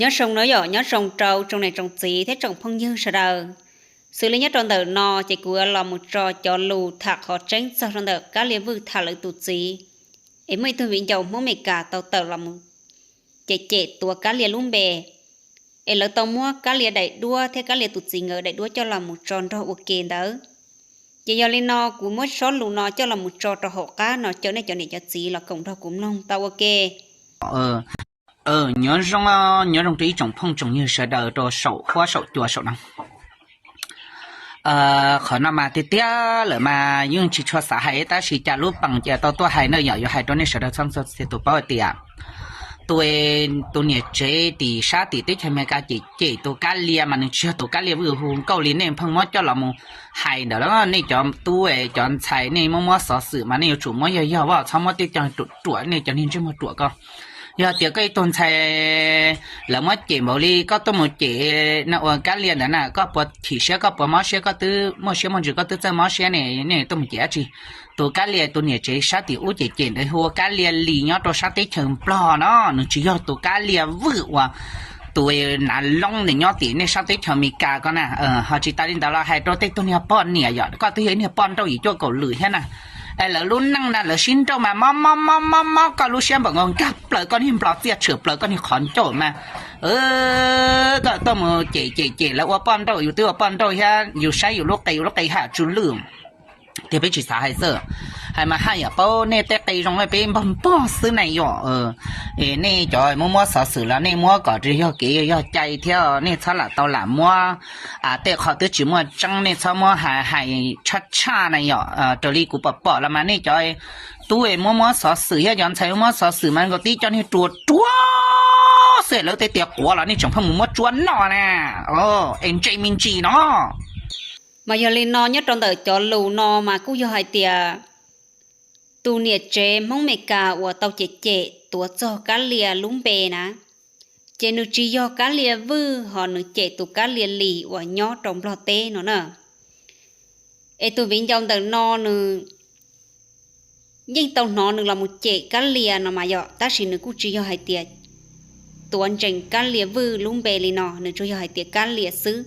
Nyob zoo no yom, nyob zoo rau tsoom niam tsoom txiv thiab tsoom phooj ywg sawv daws. Xws li nyob rau ntawm no ces kuv yuav los mus tso cov lus tham qhov tseeb txog rau ntawm Kab Lia Vwj tham lawv tus txiv, es muaj ib tug viv ncaus Hmoob Meskas tau tawm los mus cem cem tuav Kab Lia lub npe, es lawv tau muab Kab Lia daim duab thiab Kab Lia tus txiv nkawd daim duab coj los mus tso nrog ua ke ntawd. Ces yog li no kuv muab sob lus no coj los mus tso rau hauv qab no, caw nej cov niam cov txiv los koom nrog kuv mloog tau ua ke. Nyob zoo, nyob zoo rau ib tsoom phooj tsoom ywg sawv daws rau saum huab saum cua saum no. Qhov no mas tiag tiag lawm mas yeej tsis tshua xav hais tab sis cas lub pees ces tau tuaj hais na yom, yuav hais rau nej sawv daws txhua txhua tus paub hais tias tus, tus niam tsev tim sab tim teb chaws Amelikas cem cem tus Kab Lia mas nws tsis yog tus Kab Lia Vwj hu nkauj li nej pheej muab coj los mus hais ntawd los nej cov tub cov ntxhais nej muab muab xov xwm mas nej yuav tsum muab yog yog, txhob muab tej co ruam ruam nej cov niag ntsej muag ruam ko. Yog tias koj ib tug ntxhais lawv muab cem npaum li koj tuaj mus cem no ua Kab Lia ntawd na, koj puas chim siab, koj puas mob siab, koj twb muaj siab muaj ntsws, koj twb txawj mob siab ne, nej tuaj mus cem dab tsi? Tus Kab Lia tus niam tsev sab tim ub cem cem ntawd hu ua Kab Lia Lis nyob rau sab teb chaws Nplog no, nws tsis yog tus Kab Lia Vwj uas tus nav loob ntawd nyob tim nej sab teb chaws Amelikas ko na. Ho tsis tas li ntawd los hais rau tej tug niag poj niam yom, koj twb yog ib niag poj nrauj yim cuaj kaum lwm thiab na, es lawv lub neej na lawv sib nrauj mas mob mob mob mob mob koj lub siab npaum nkaus nkag plaws koj niag nplo txiaj tshwm plaws koj niag qhov ncauj mas, koj tuaj mus cem cem cem lawv ua poj nrauj, yus twb ua poj nrauj thiab yus saib yus lub qe, yus lub qe haj tsw lwj. Tiag peb tsis xav hais xwb, hais mas haj yam paub nej tej qe zoo peb npog npog xwb na yom. Es nej cov muab muab xov xwm los nej muab kom yog kev yog cai thiab, nej txhob lam tau lam muab tej qho twb tsis muaj tseeb, nej txhob muab hais hais tshaj tshaj na yom. Raws li kuv pom pom los mas nej cov tub muab muab xov xwm thiab cov ntxhais muab muab xov xwm mas nkaus tib co niag ruam ruam xwb, lawv tej tias quav los nej tseem pheej mus muab tsuab noj na, es ntse me ntsis no. Mas yog li no nyob rau ntawm cov lus no mas kuj yog hais tias tus niam tsev Hmoob Meskas uas tau cem cem tuav txog Kab Lia lub npe na, ces nws tsis yog Kab Lia Vwj, ho nws cem tus Kab Lia Lis uas nyob rau Nplog teb no na. Es tus viv ncaus ntawm no nws yeej tau hnov nws los mus cem Kab Lia no mas yom, tab sis nws kuj tsis yog hais tias tuav ntsees Kab Lia Vwj lub npe li no, nws tsuas yog hais tias Kab Lia xwb.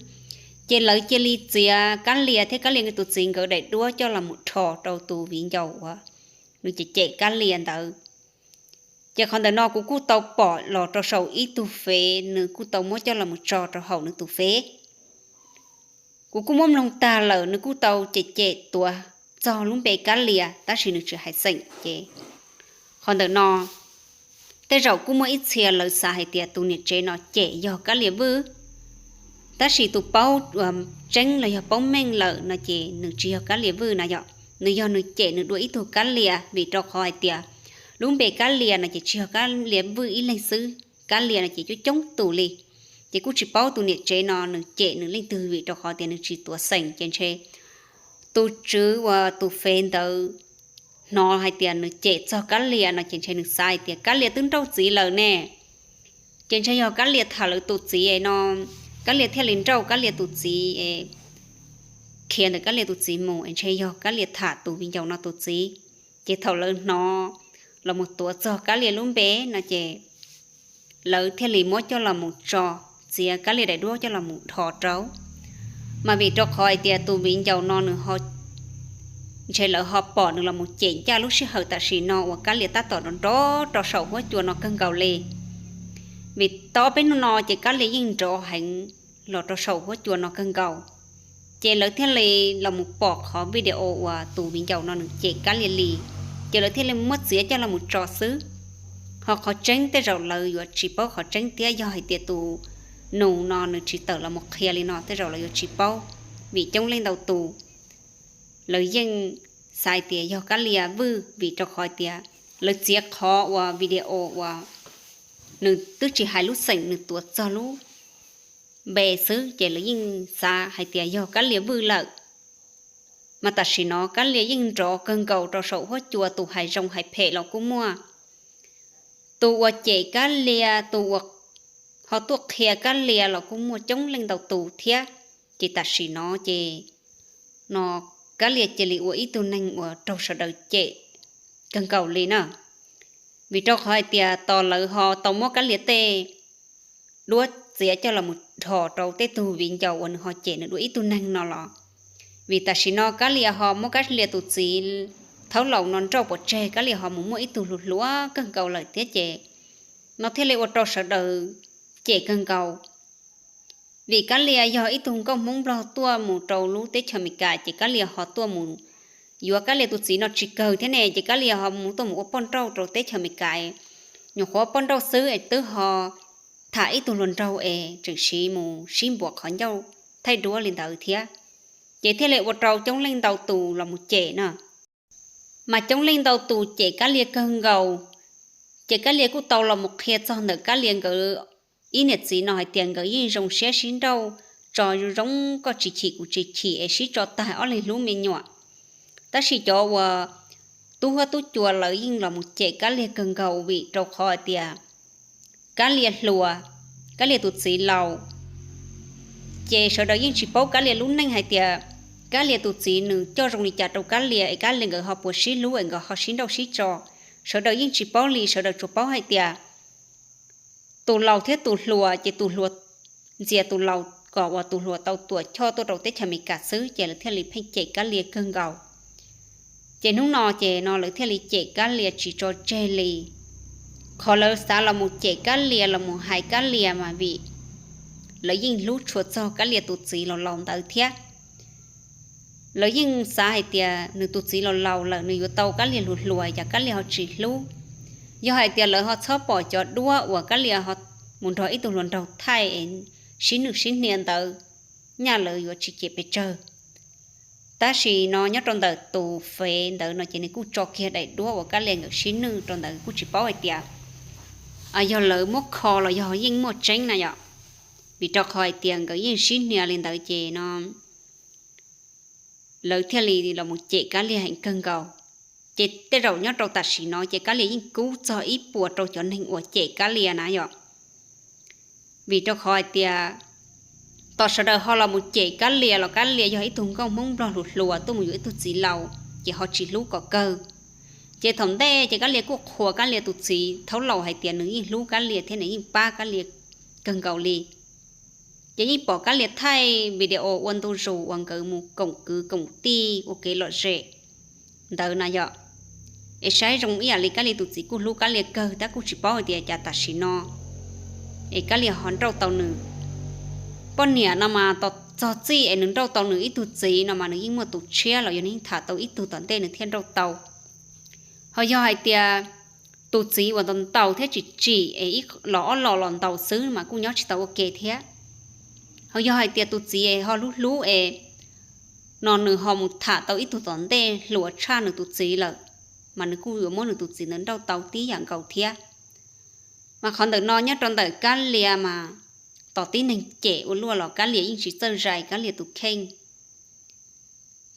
Ces lawv cia li txiav Kab Lia thiab Kab Lia tus txiv nkawd daim duab coj los mus rho rau tus viv ncaus uas nws cem cem Kab Lia ntawd. Ces qhov ntawm no kuv kuj tau pom los rau saum ib tug fev, nws kuj tau muab coj los mus tso rau hauv nws tus fev. Kuv kuj muab mloog tag lawm, nws kuj tau cem cem tuav txog lub npe Kab Lia tab sis nws tsis hais xeem. Ces qhov ntawm no tej zaum kuj muaj ib txhia lawv xav hais tias tus niam tsev no cem yog Kab Lia Vwj, tab sis tus paub tseeb los yog paub meej lawm no ces nws tsis yog Kab Lia Vwj na yom, nws yog nws cem nws dua ib tug Kab Lia, vim rau qhov hais tias lub npe Kab Lia no ces tsis yog Kab Lia Vwj ib leeg xwb, Kab Lia no ces coob coob tus li. Ces kuj tsis paub tus niam tsev no nws cem nws leej twg, vim rau qhov tias nws tsis tuav xeem, ces ntshe tus tswv uas tus fev ntawd hnov hais tias nws cem txog Kab Lia no ces ntshe nws xav hais tias Kab Lia twb nrauj txiv lawm ne, ces ntshe yog Kab Lia tham lawv tus txiv no, Kab Lia thiaj li nrauj Kab Lia tus txiv, khiav ntawm Kab Lia tus txiv mus, es ntshe yog Kab Lia tham tus viv ncaus no tus txiv. Ces thaum lawv hnov los mus tuav txog Kab Lia lub npe no ces lawv thiaj li muab coj los mus tso, txiav Kab Lia daim duab coj los mus rho rau. Mas vim rau qhov hais tias tus viv ncaus no nws ntshe lawv ho pom nws los mus cem ncaj lub sij hawm tam sim no uas Kab Lia tab tom nrov nrov rau saum huab cua no kawg nkaus li. Vim tau ob peb hnub no ces Kab Lia yeej nrov heev los rau saum huab cua no kawg nkaus. Ces lawv thiaj li los mus pom qhov video uas tus viv ncaus no nws cem Kab Lia li, ces lawv thiaj li muab txiav coj los mus tso xwb. Ho qhov tseeb tej zaum lawv yuav tsis paub qhov tseeb thiab, yog hais tias tus nus no nws tsis tawm los mus qhia li no tej zaum lawv yuav tsis paub, vim coob leej ntau tus lawv yeej xav hais tias yog Kab Lia Vwj, vim rau qhov tias lawv txiav qhov uas video uas nws twb tsis hais lub xeem, nws tuav txog lub npe xwb ces lawv yeej xav hais tias yog Kab Lia Vwj lawm. Mas tam sim no Kab Lia yeej nrov kawg nkaus rau saum huab cua, tus hais zoo hais phem los kuj muaj, tus uas cem Kab Lia, tus uas ho tuaj qhia Kab Lia los kuj muaj coob leej ntau tus thiab. Ces tam sim no ces no Kab Lia cia li ua ib tug neeg uas raug sawv daws cem kawg nkaus li na. Vim rau qhov hais tias tos lawv ho tau muab Kab Lia tej duab txiav coj los mus dhos rau tej tug viv ncaus uas nws ho cem nws dua ib tug neeg no los. Vim tam sim no Kab Lia ho muab Kab Lia tus txiv thaub laus no nrauj pov tseg, Kab Lia ho mus muaj ib tug hluas hluas kawg nkaus lawm thiab ces no thiaj li ua rau sawv daws cem kawg nkaus. Vim Kab Lia yog ib tug nkauj Hmoob Nplog tuaj mus rau lub teb chaws Amelikas ces Kab Lia ho tuaj mus yuav Kab Lia tus txiv no tsis kawg thiab ne, ces Kab Lia ho mus tuaj mus ua poj nrauj rau teb chaws Amelikas. Nyuam qhuav poj nrauj xwb es twb ho tham ib tug hluas nraug es tseem siv mus sib npuas qhov ncauj thaij duab li ntawd thiab. Ces thiaj li ua rau coob leej ntau tus los mus cem na. Mas coob leej ntau tus cem Kab Lia kawg nkaus, ces Kab Lia kuj tau los mus qhia txog ntawm Kab Lia nkawd ib niam txiv no hais tias nkawd yeej zoo siab sib nrauj tso zoo zoo, koj tsis chim kuv tsis chim es sib tso tag ob leeg hlub me nyuam. Tab sis cov uas tub huab tub cua lawv yeej los mus cem Kab Lia kawg nkaus vim rau qhov hais tias Kab Lia hluas, Kab Lia tus txiv laus, ces sawv daws yeej tsis paub Kab Lia lub neej hais tias Kab Lia tus txiv nws coj zoo li cas rau Kab Lia es Kab Lia nkawd ho puas sib hlub es nkawd ho sib nrauj sib tso. Sawv daws yeej tsis paub li, sawv daws tsuas paub hais tias tus laus thiab tus hluas, ces tus hluas ntxias tus laus kom uas tus hluas tau tuam choj tuaj rau teb chaws Amelikas xwb, ces lawv thiaj li pheej cem Kab Lia kawg nkaus. Ces hnub no ces no lawv thiaj li cem Kab Lia tsis tso tseg li. Qhov lawv xav los mus cem Kab Lia los mus hais Kab Lia mas vim lawv yeej hlub tshua txog Kab Lia tus txiv laus laus ntawd thiab. Lawv yeej xav hais tias nws tus txiv laus laus lawm nws yuav tau Kab Lia hluas hluas, cas Kab Lia ho tsis hlub. Yog hais tias lawv ho txhob pom cov duab uas Kab Lia ho mus nrog ib tug hluas nraug thaij es sib nwj sib hnia ntawd, nyaj lawv yuav tsis cem pes tsawg. Tab sis no nyob rau ntawm tus fev ntawd no ces nws kuj tso kiag daim duab uas Kab Lia nkawd sib nwj rau ntawd, kuj tsis paub hais tias yog lawv muab kho los yog yeej muaj tseeb na yom. Vim rau qhov hais tias nkawd yeej sib hnia li ntawd ces no lawv thiaj li los mus cem Kab Lia heev kawg nkaus. Ces tej zaum nyob rau tam sim no ces Kab Lia yeej kub txog ib puas rau cov neeg uas cem Kab Lia na yom. Vim rau qhov hais tias tos sawv daws ho los mus cem Kab Lia los Kab Lia yog ib tug nkauj Hmoob Nplog hluas hluas tuaj mus yuav ib tug txiv laus, ces ho tsis hlub kom kawg. Ces thaum ntej ces Kab Lia kuj qhuas Kab Lia tus txiv thaub laus hais tias nws yeej hlub Kab Lia thiab nws yeej pab Kab Lia kawg nkaus li. Ces yeej pom Kab Lia thaij video ua ntu zus uas nkawd mus koom kwv koom tij ua kev lom zem ntawd na yom. Es saib zoo ib yam li Kab Lia tus txiv kuj hlub Kab Lia kawg, tab kuj tsis paub hais tias cas tam sim no es Kab Lia ho nrauj tau nws poj niam no mas, txog txij es nws nrauj tau nws ib tug txiv no mas nws yeej muaj tus tshiab los yog nws yeej tham tau ib tug tom ntej nws thiaj nrauj tau. Ho yog hais tias tus txiv uas ntaus ntaus thiab tsis tsim es los ob los los ntaus xwb mas kuj nyob tsis tau ua ke thiab. Ho yog hais tias tus txiv es ho hlub hlub es no nws ho mus tham tau ib tug tom ntej hluas tshaj nws tus txiv lawm, mas nws kuj yuav muab nws tus txiv ntawd nrauj tau tib yam nkaus thiab. Mas qhov ntawm no nyob rau ntawm Kab Lia mas tos tib neeg cem ua luaj los Kab Lia yeej tsis txawj zais Kab Lia tus kheej.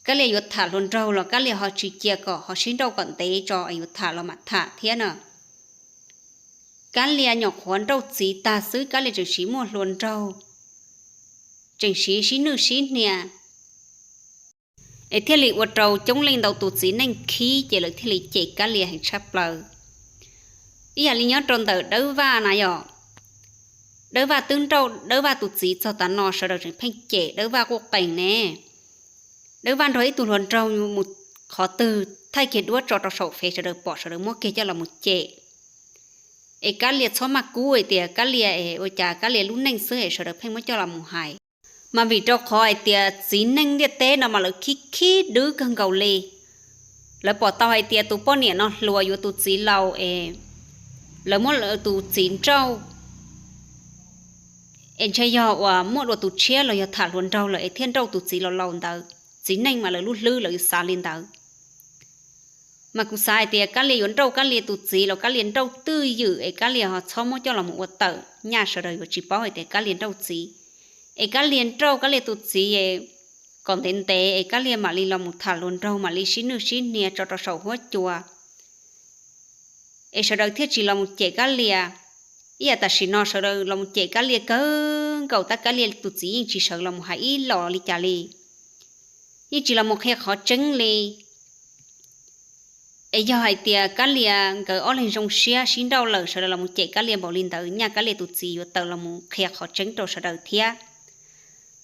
Kab Lia yuav tham hluas nraug los Kab Lia ho tsis cia kom ho sib nrauj kom ntev tso es yuav tham los mam tham thiab na. Kab Lia nyuam qhuav nrauj txiv tag xwb Kab Lia tseem siv muaj hluas nraug, tseem siv sib nwj sib hnia, es thiaj li ua rau coob leej ntau tus txiv neej khib ces lawv thiaj li cem Kab Lia heev tshaj plaws. Ib yam li nyob rau ntawm Dawb Vaj na yom, Dawb Vaj twb nrauj Dawb Vaj tus txiv txog tav no sawv daws tseem pheej cem Dawb Vaj quj qees ne. Dawb Vaj nrog ib tug hluas nraug mus qhov twg thaij kiag duab tso rau saum fev sawv daws pom sawv daws muab kiag coj los mus cem. Es Kab Lia txhob maj kub hais tias Kab Lia es ua cas Kab Lia lub neej xwb es sawv daws pheej muab coj los mus hais. Mas vim rau qhov hais tias txiv neej ntiaj teb no mas lawv khib khib dwb kawg nkaus li. Lawv pom tau hais tias tus poj niam no hluas yuav tus txiv laus es lawv muab tus txiv nrauj, es ntshe yog uas muaj dua tus tshiab los yog tham hluas nraug lawm es thiaj nrauj tus txiv laus laus ntawd. Txiv neej mas lawv lub hlwb lawv yuav xav li ntawd. Mas kuv xav hais tias Kab Lia yuav nrauj Kab Lia tus txiv los Kab Lia nrauj twj ywm es Kab Lia ho txhob muab coj los mus ua tawm nyaj sawv daws yuav tsis paub hais tias Kab Lia nrauj txiv. Es Kab Lia nrauj Kab Lia tus txiv es kom ntev ntev es Kab Lia mam li los mus tham hluas nraug mam li sib nwj sib hnia tso rau saum huab cua. Es sawv daws thiaj tsis los mus cem Kab Lia. Ib yam tam sim no sawv daws los mus cem Kab Lia kawg nkaus tab Kab Lia tus txiv yeej tsis sawv los mus hais ib los li cas li. Yeej tsis los mus qhia qhov tseeb li. Es yog hais tias Kab Lia nkawd ob leeg zoo siab sib nrauj lawm, sawv daws los mus cem Kab Lia npaum li ntawd, nyaj Kab Lia tus txiv yuav tawm los mus qhia qhov tseeb rau sawv daws thiab.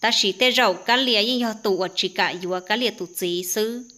Tab sis tej zaum Kab Lia yeej yog tus uas tsis kam yuav Kab Lia tus txiv xwb.